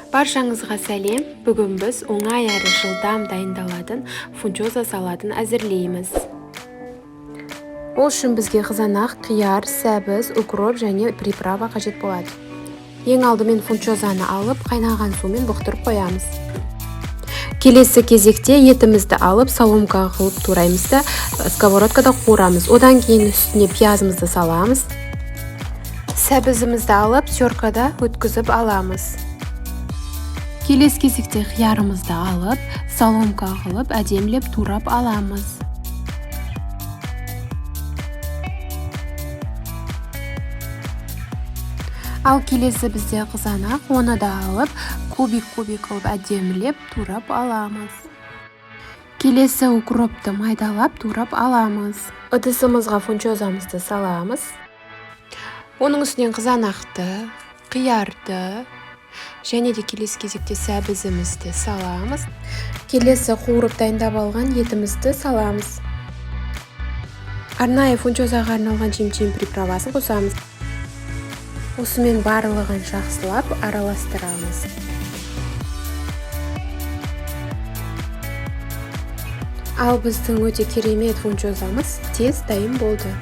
Баршаңызға сәлем! Бүгін біз оңай әрі жылдам дайындалатын фунчоза салатын әзірлейміз. Ол үшін бізге қызанақ, қияр, сәбіз, укроп және приправа қажет болады. Ең алдымен фунчозаны алып, қайнаған сумен бұқтырып қоямыз. Келесі кезекте етімізді алып, соломка қылып тураймыз да, сковородкада қуырамыз. Одан кейін үстіне пиязымызды саламыз. Сәбізімізді алып, теркада өткізіп аламыз. Келесі кезекте қиярымызды алып, соломка қылып әдемілеп турап аламыз. Ал келесі бізде қызанақ, оны да алып, кубик-кубик қылып әдемілеп турап аламыз. Келесі укропты майдалап турап аламыз. Ыдысымызға фунчозамызды саламыз. Оның үстінен қызанақты, қиярды және де келесі кезекте сәбізімізді саламыз. Келесі қуырып дайындап алған етімізді саламыз. Арнайы фунчозаға арналған чим-чим приправасын қосамыз. Осымен барлығын жақсылап араластырамыз. Ал біздің өте керемет фунчозамыз тез дайын болды.